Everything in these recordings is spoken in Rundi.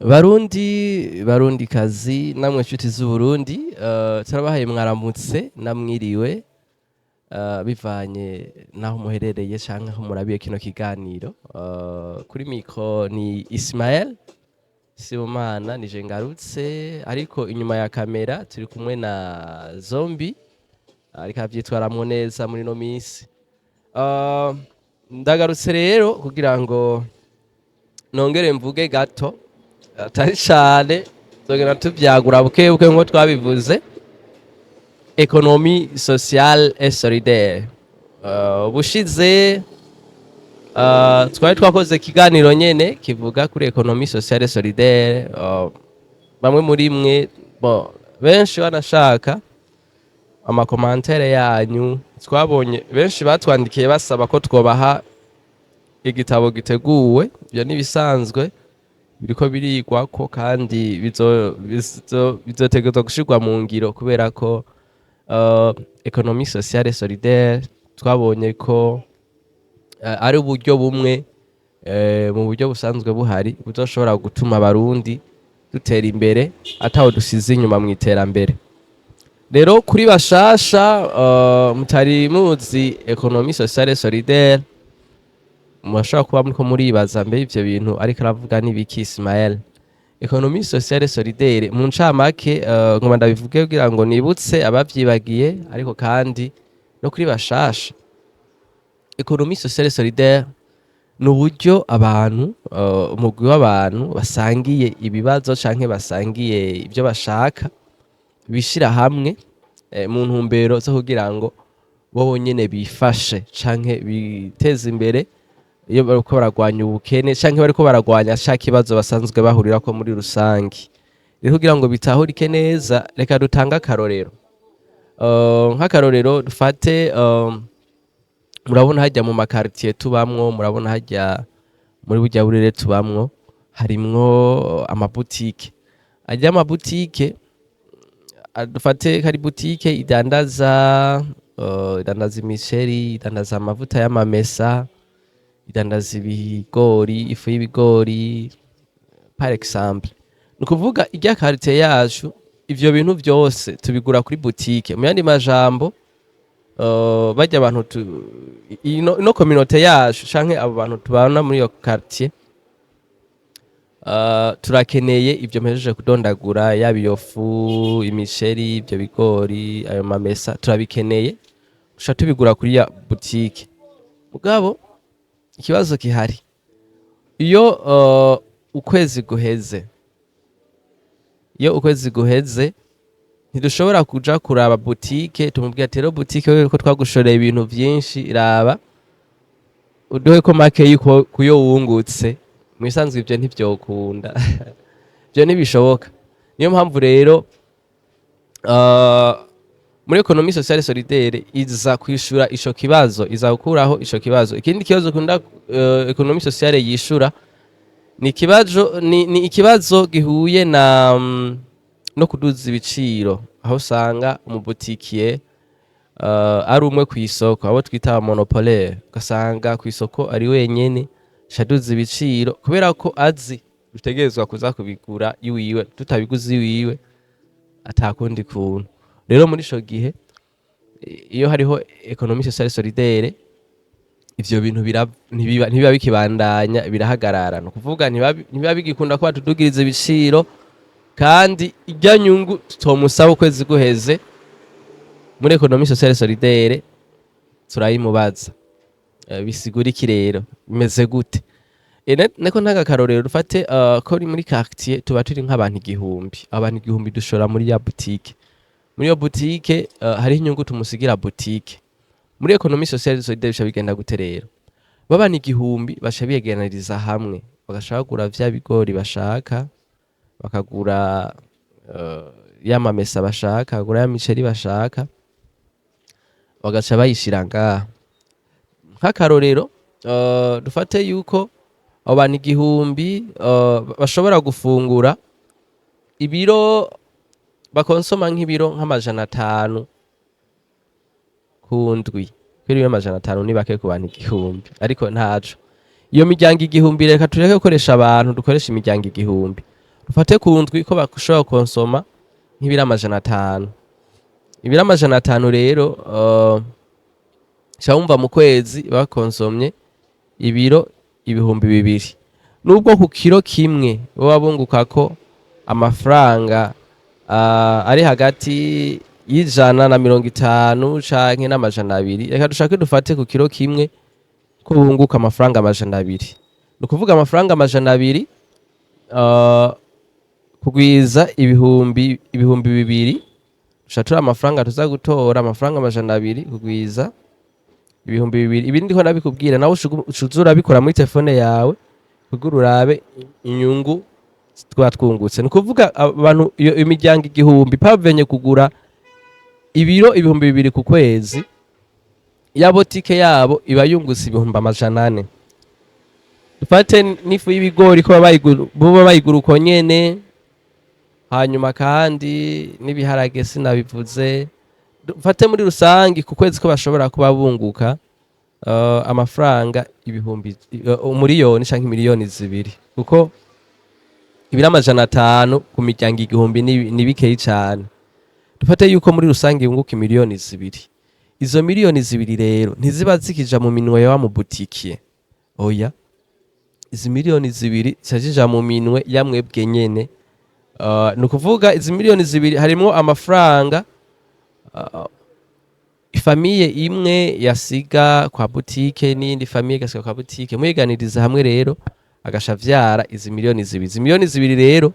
Barundi, Barundikazi, namwe nshuti z'Uburundi, turabahaye mwaramutse namwiriwe, bivanye naho muherereye canke aho murabiye kino kiganiro. Kuri micro ni Ismael Sibomana, nije ngarutse, ariko inyuma ya kamera turi kumwe na Zombi, ariko avyitwaramwo neza muri no misi. Ndagarutse rero kugira ngo nongere mvuge gato, atari cane, tuzogenda tuvyagura buke buke nkuko twabivuze. Économie sociale et solidaire. Ubushize twari twakoze ikiganiro nyene kivuga kuri économie sociale et solidaire. Bamwe muri mwe, bon, benshi banashaka ama commentaires yanyu, twabonye benshi batwandikiye basaba ko twobaha igitabo giteguwe. Ivyo n'ibisanzwe, biriko birigwako kandi bizotegerezwa gushirwa mu ngiro, kubera ko économie sociale et solidaire twabonye ko ari uburyo bumwe mu buryo busanzwe buhari buzoshobora gutuma Abarundi dutera imbere ataho dusize inyuma mu iterambere. Rero kuri bashasha mutari muzi économie sociale et solidaire, murashobora kuba muriko muribaza: mbe ivyo bintu ariko aravuga n'ibiki Ismael? Économie sociale et solidaire mu ncamake, ngoma ndabivuge kugira ngo nibutse abavyibagiye, ariko kandi no kuri bashasha, économie sociale et solidaire ni uburyo abantu, umugwi w'abantu basangiye ibibazo canke basangiye ivyo bashaka, bishira hamwe mu ntumbero zo kugira ngo bo bonyene bifashe canke biteze imbere, iyo bariko baragwanya ubukene canke bariko baragwanya ca kibazo basanzwe bahurirako muri rusangi. Rero kugira ngo bitahurike neza, reka dutange akarorero. Nk'akarorero dufate, murabona harya mu ma quartier tubamwo, murabona harya muri burya burere tubamwo, harimwo amabutike. Arya amabutike, dufate ko ari butike idandaza imiceri, idandaza amavuta y'amamesa, idandaza ibigori, ifu y'ibigori par exemple. Ni ukuvuga irya quartier yacu, ivyo bintu vyose tubigura kuri butike. Mu yandi majambo, barya abantu ino communauté yacu canke abo bantu tubana muri iyo quartier, turakeneye ivyo mpejeje kudondagura, yaba iyo fu, imiceri, ivyo bigori, ayo mamesa, turabikeneye, duca tubigura kuri ya butike. Mugabo ikibazo gihari, iyo ukwezi guheze, iyo ukwezi guheze, ntidushobora kuja kuraba butike tumubwira ati: "Rero butike, wewe ko twagushoreye ibintu vyinshi, raba uduhe ko make yuko kuyo wungutse." Mwisanzwe ivyo ntivyokunda, ivyo ntibishoboka. Niyo mpamvu rero muri économie sociale solidaire iza kwishura ico kibazo, iza gukuraho ico kibazo. Ikindi kibazo kunda économie sociale yishura ni ikibazo, ni ikibazo gihuye na no kuduza ibiciro, aho usanga umu boutiquier ari umwe kw'isoko, abo twita aba monopolaire, ugasanga kw'isoko ari wenyene, aduza ibiciro kubera ko azi dutegerezwa kuza kubigura iwiwe, tutabiguze iwiwe atakundi kuntu. Rero muri ico gihe, iyo hariho économie sociale solidaire, ivyo bintu ntibiba bikibandanya, birahagarara. Ni ukuvuga ntibiba bigikunda ko batudugiriza ibiciro, kandi irya nyungu tutomusaba ukwezi guheze, muri économie sociale solidaire turayimubaza. Bisigura iki rero? Bimeze gute? Neko ntaga akarorero, dufate ko muri quartier tuba turi nk'abantu 1000. Abantu 1000 dushora muri ya boutique. Muri iyo boutique hariho inyungu tumusigira boutique. Muri économie sociale solidaire bica bigenda gute rero? Babana 1000 baca biyegeraniriza hamwe, bagaca bagura vya bigori bashaka, bakagura ya mamesa bashaka, bakagura ya miceri bashaka, bagaca bayishira ngaha. Nk'akarorero, dufate yuko abo bantu 1000 bashobora gufungura ibiro, bakonsoma nk'ibiro nk'500 ku ndwi. Kuri ibiro 500 ni bake ku bantu 1000, ariko ntaco. Iyo miryango 1000, reka tureke gukoresha abantu, dukoresha imiryango 1000. Dufate ku ndwi ko bashobora konsoma nk'ibiro 500. Ibiro 500 rero, ca wumva mu kwezi bakonsomye ibiro 2000. Nubwo ku kiro kimwe baba bungukako amafaranga ari hagati y'150 canke n'200, reka dushake dufate ku kiro kimwe ko bunguka amafaranga 200. Ni ukuvuga amafaranga 200 kugwiza 2000, duca tura amafaranga tuza gutora, amafaranga 200 kugwiza 2000. Ibi ndiko ndabikubwira, nawe uca urabikora muri telefone yawe kugira urabe inyungu twa twungutse. Ni ukuvuga abantu, iyo imiryango 1000 pavenye kugura ibiro 2000 ku kwezi, ya botike yabo iba yungutse 400,000. Dufate n'ifu y'ibigori ko baba bayigura uko nyene. Hanyuma kandi n'ibiharage sinabivuze. Dufate muri rusangi ku kwezi ko bashobora kuba bunguka amafaranga ibihumbi 1 miliyoni canke 2 miliyoni, kuko ibiro 500 ku miryango 1000 ni bikeyi cane. Dufate yuko muri rusange yunguka 2 miliyoni. Izo 2 miliyoni rero ntiziba zikija mu minwe ya wa mu boutiquier, oya. Izi 2 miliyoni zica zija mu minwe ya mwebwe nyene. Ni ukuvuga izi 2 miliyoni harimwo amafaranga i famille imwe yasiga kwa butike n'iyindi famille igasiga kwa butike, mwiganiriza hamwe rero agasha vyara izi 2 miliyoni. Izi 2 miliyoni rero,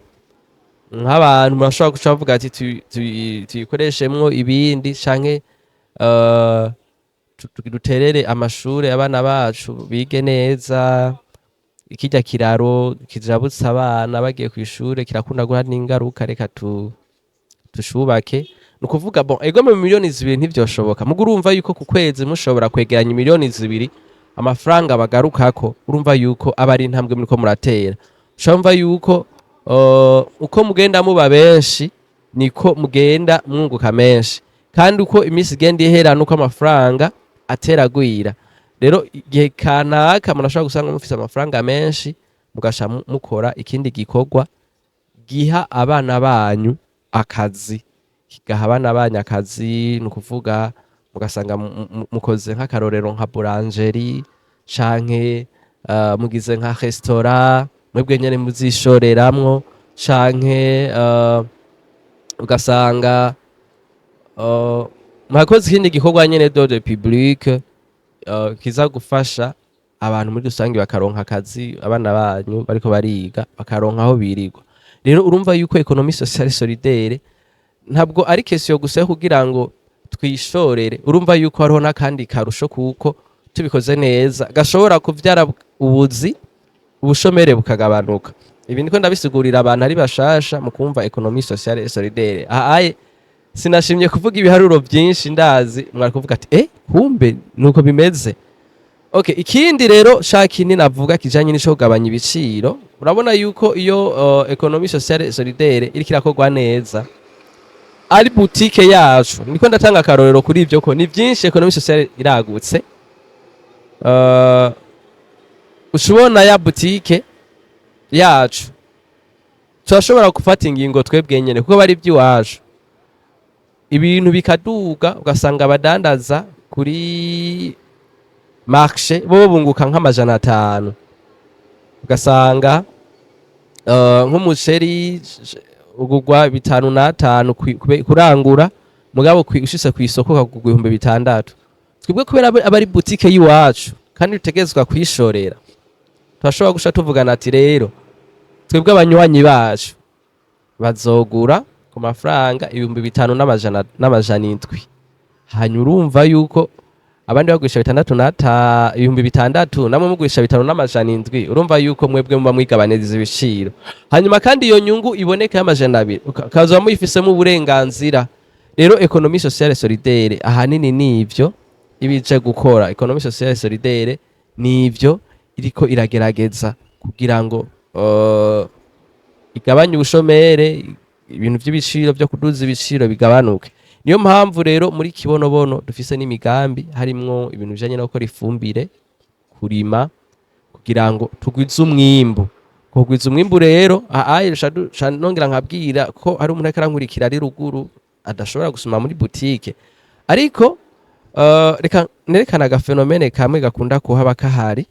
nk'abantu murashobora guca bavuga ati tuyikoreshemwo ibindi, canke duterere amashure abana bacu bige neza. Ikirya kiraro kijabutse abana bagiye kw'ishure kirakunda guha n'ingaruka, reka tucubake. Ni ukuvuga, bon, ego, mu 2 miliyoni ntivyoshoboka, mugo urumva yuko ku kwezi mushobora kwegeranya 2 miliyoni, amafaranga bagarukako, urumva yuko aba ari intambwe muriko muratera. Ushobora yuko uko mugenda muba benshi niko mugenda mwunguka menshi, kandi uko iminsi igenda ihera nuko amafaranga ateragwira. Rero igihe kanaka murashobora gusanga mufise amafaranga menshi, mugasha mukora ikindi gikorwa giha abana banyu akazi, kigaha abana banyu akazi. Ni ukuvuga mugasanga mukoze nk'akarorero nka boulangerie, canke mugize nka restaurant mwebwe nyene muzishoreramwo, canke ugasanga mwakoze ikindi gikorwa nyene d'ordre public kiza gufasha abantu muri rusange bakaronka akazi, abana banyu bariko bariga bakaronka aho birirwa. Rero urumva yuko économie sociale solidaire ntabwo ari question gusa yo kugira ngo twishorere. Urumva yuko hariho n'akandi karusho, kuko tubikoze neza gashobora kuvyara ubuzi, ubushomere bukagabanuka. Ibi niko ndabisigurira abantu ari bashasha mu kumva économie sociale et solidaire. Ahaye sinashimye kuvuga ibiharuro byinshi, ndazi mwari kuvuga ati eh, kumbe nuko bimeze. Okay, ikindi rero shakindi navuga kijanye n'ico kugabanya ibiciro, urabona yuko iyo économie sociale et solidaire iriko irakorwa neza, ari boutique yacu, niko ndatanga akarorero kuri ivyo, ko ni vyinshi, économie sociale iragutse, ushobona ya boutique yacu turashobora gufata ingingo twebwe nyene, kuko bari iby'iwacu, ibintu bikaduga, ugasanga abadandaza kuri marché bo bunguka nk'500, ugasanga nk'umuceri ugugwa 55 kurangura, mugabo ushitse kw'isoko ukagurwa 6000. Twebwe kubera aba ari boutique y'iwacu kandi dutegerezwa kwishorera, turashobora guca tuvugana ati rero twebwe abanywanyi bacu bazogura ku mafaranga 5000 n'700. Hanyuma urumva yuko abandi bagurisha bitandatu nata 6000, namwe mugurisha 5700, urumva yuko mwebwe muba mwigabaniriza ibiciro. Hanyuma kandi iyo nyungu iboneka y'200 ukazoba muyifisemo uburenganzira. Rero économie sociale solidaire ahanini nivyo ibije gukora. Économie sociale solidaire nivyo iriko iragerageza kugira ngo igabanye ubushomere, ibintu vy'ibiciro vyo kuduza ibiciro bigabanuke. Niyo mpamvu rero muri Kibonobono dufise n'imigambi, harimwo ibintu bijanye no gukora ifumbire, kurima, kugira ngo tugwize umwimbu. Kugwiza umwimbu rero, aye nongera nkabwira ko hari umuntu ariko arankurikira ari ruguru, adashobora gusoma muri butike. Ariko reka nerekana aga phénomène kamwe gakunda kuhaba kahari.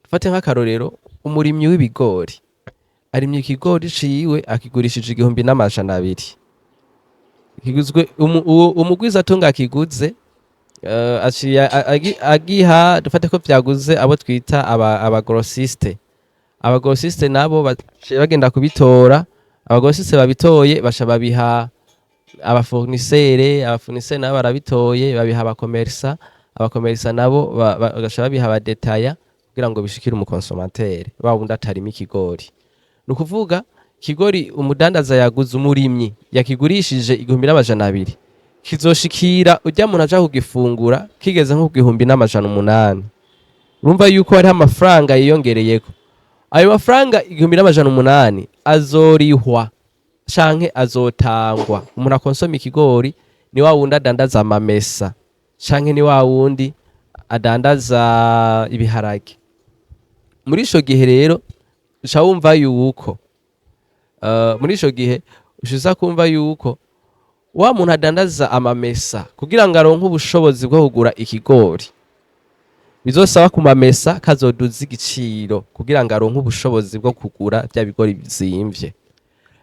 Dufate nk'akarorero, umurimyi w'ibigori arimye ikigori ciwe, akigurishije 1200. Kiguzwe umugwizatunga akiguze, aciye agiha, dufate ko vyaguze abo twita aba grossiste. Aba grossiste nabo baciye bagenda kubitora. Aba grossiste babitoye, baca babiha aba fournisseur. Aba fournisseur nabo barabitoye, babiha aba commerçant. Aba commerçant nabo bagaca babiha aba détaillant kugira ngo bishikire umu consommateur wa wundi atarima ikigori. Ni ukuvuga, ikigori umudandaza yaguze umurimyi yakigurishije 1200, kizoshikira urya muntu aja kugifungura kigeze nko ku 1800. Urumva yuko hariho amafaranga yiyongereyeko. Ayo mafaranga 1800 azorihwa canke azotangwa umuntu akonsoma ikigori, ni wa wundi adandaza amamesa canke ni wa wundi adandaza ibiharage. Muri ico gihe rero uca wumva yuko muri ico gihe ushiza kumva yuko wa muntu adandaza amamesa, kugira ngo aronke ubushobozi bwo kugura ikigori, bizosaba ku mamesa kazoduza igiciro kugira ngo aronke ubushobozi bwo kugura bya bigori bizimvye.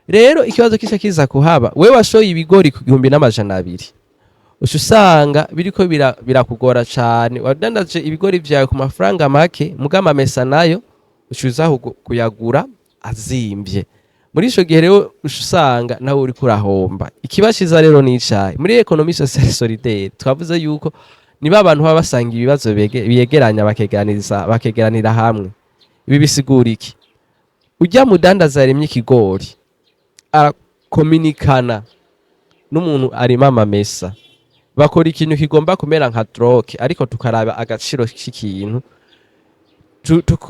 Rero ikibazo kica kiza kuhaba, wewe washoye ibigori ku 1200, uca usanga biriko birakugora cane. Wadandaje ibigori vyawe ku mafaranga make, muga amamesa nayo uca uza kuyagura azimvye. Muri ico gihe rero uca usanga nawe uriko urahomba. Ikiba ciza rero ni icayi muri économie sociale solidaire, twavuze yuko niba abantu baba basanga ibibazo biyegeranya, bakegeraniriza, bakegeranira hamwe. Ibi bisigura iki? Urya mudandaza yarimye ikigori arakominikana n'umuntu arima amamesa, bakora ikintu kigomba kumera nka troc, ariko tukaraba agaciro k'ikintu.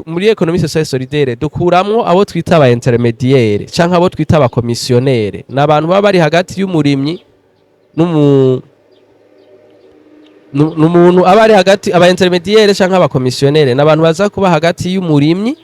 Muri économie sociale solidaire dukuramwo abo twita aba intermédiaire canke abo twita aba commissionnaire. Ni abantu baba bari hagati y'umurimyi n'umuntu aba ari hagati. Aba intermédiaire canke aba commissionnaire ni abantu baza kuba hagati y'umurimyi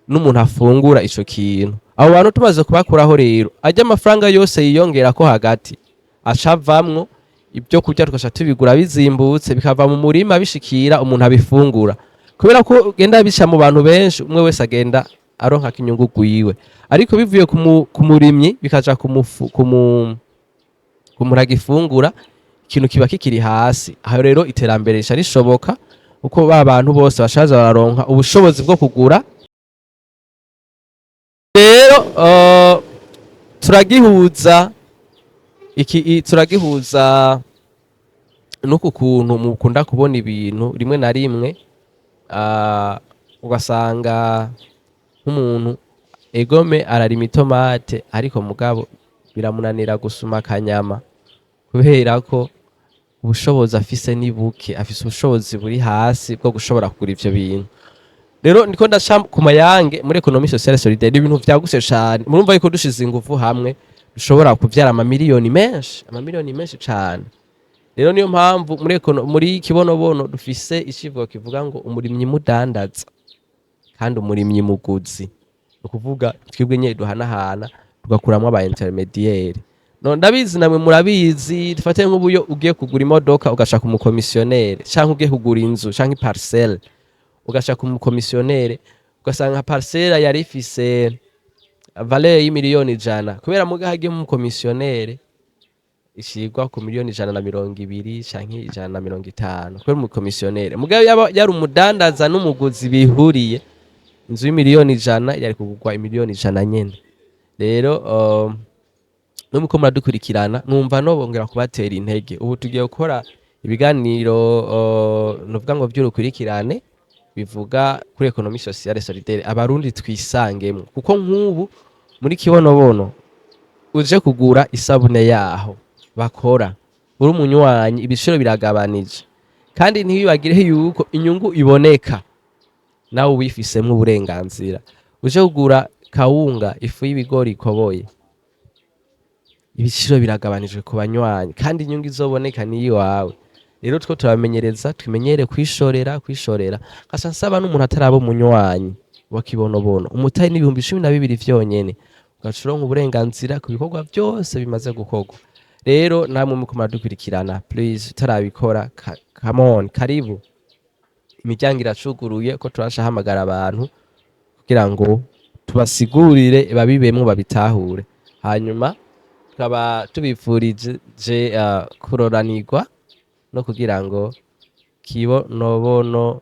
n'umuntu afungura ico kintu. Abo bantu tumaze kubakuraho rero, arya amafaranga yose yiyongera ko hagati acavamwo, ibyo kurya tugaca tubigura bizimbutse, bikava mu murima bishikira umuntu abifungura. Kubera ko ugenda bica mu bantu benshi, umwe wese agenda aronka inyungu gwiwe. Ariko bivuye ku murimyi bikaja ku muntu agifungura, ikintu kiba kikiri hasi. Aho rero iterambere rica rishoboka, uko ba bantu bose bashaza bararonka ubushobozi bwo kugura. Rero turagihuza iki turagihuza n'uku kuntu mukunda kubona ibintu rimwe na rimwe, ugasanga nk'umuntu egome ararima itomate, ariko mugabo biramunanira gusuma akanyama kubera ko ubushobozi afise ni buke, afise ubushobozi buri hasi bwo gushobora kugura ivyo bintu. Rero ndiko ndaca ku mayange, muri économie sociale solidaire ibintu vyagutse cane. Murumva yuko dushize ingufu hamwe dushobora kuvyara amamiliyoni menshi, amamiliyoni menshi cane. Rero niyo mpamvu muri Kibonobono dufise icivugo kivuga ngo umurimyi mudandaza kandi umurimyi muguzi. Ni ukuvuga twebwe nyene duhanahana, tugakuramwo aba intermédiaire. No ndabizi, namwe murabizi. Dufate nk'ubuyo ugiye kugura imodoka ugaca ku mu commissionnaire, canke ugiye kugura inzu canke parcelle ugaca ku mu commissionnaire, ugasanga nka parcelle yari ifise valeur y'100 miliyoni, kubera muga hagiye mu commissionnaire ishigwa ku 120 miliyoni canke 150, kubera umu commissionnaire. Mugabo yaba yari umudandaza n'umuguzi bihuriye, inzu y'100 miliyoni yari kugurwa 100 miliyoni nyene. Rero nuko muradukurikirana, numva nobongera kubatera intege. Ubu tugiye gukora ibiganiro, nuvuga ngo vy'urukurikirane, bivuga kuri économie sociale solidaire, Abarundi twisangemo. Kuko nk'ubu muri Kibonobono uje kugura isabune yaho bakora, uri umunywanyi, ibiciro biragabanije. Kandi ntibibagire yuko inyungu iboneka nawe uwifisemwo uburenganzira. Uje kugura kawunga, ifu y'ibigori ikoboye, ibiciro biragabanijwe ku banywanyi, kandi inyungu izoboneka ni iwawe. Rero two turamenyereza, tumenyere kwishorera. Nkaca nsaba n'umuntu ataraba umunywanyi. Wa Kibonobono, umutahe n'12,000 vyonyene, ugaca uronka uburenganzira ku bikorwa vyose bimaze gukorwa. Rero namwe muko muradukurikirana, please, utarabikora, come on, karibu, imiryango iracuguruye, ko turashahamagara abantu kugira ngo tubasigurire, babibemwo, babitahure. Hanyuma tukaba tubifurije kuroranirwa no kugira ngo Kibonobono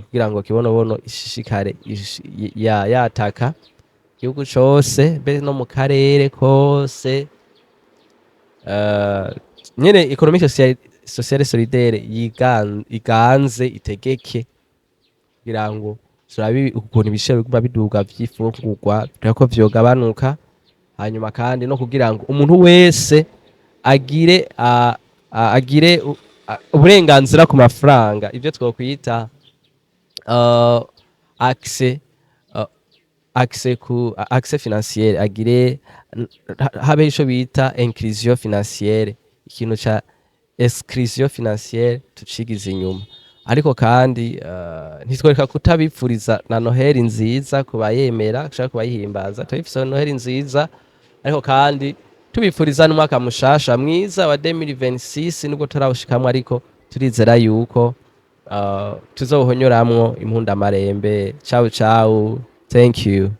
kugira ngo Kibonobono ishishikare yataka igihugu cose, mbere no mu karere kose. Nyene économie sociale solidaire iganze, itegeke, kugira ngo turabe ukuntu ibiciro biguma biduga vy'ifungurwa, turebe ko vyogabanuka. Hanyuma kandi no kugira ngo umuntu wese agire uburenganzira ku mafaranga, ivyo twokwita accès financier, agire habe ico bita inclusion financière. Ikintu ca exclusion financière tucigize inyuma. Ariko kandi ntitwereka kutabipfuriza na Noheli nziza ku bayemera, gushaka kubayihimbaza. Turabifuriza Noheli nziza, ariko kandi tubifuriza n'umwaka mushasha mwiza wa 2026, nubwo turawushikamwo, ariko turizera yuko tuzowuhonyoramwo impundamarembe. Ciao ciao, thank you.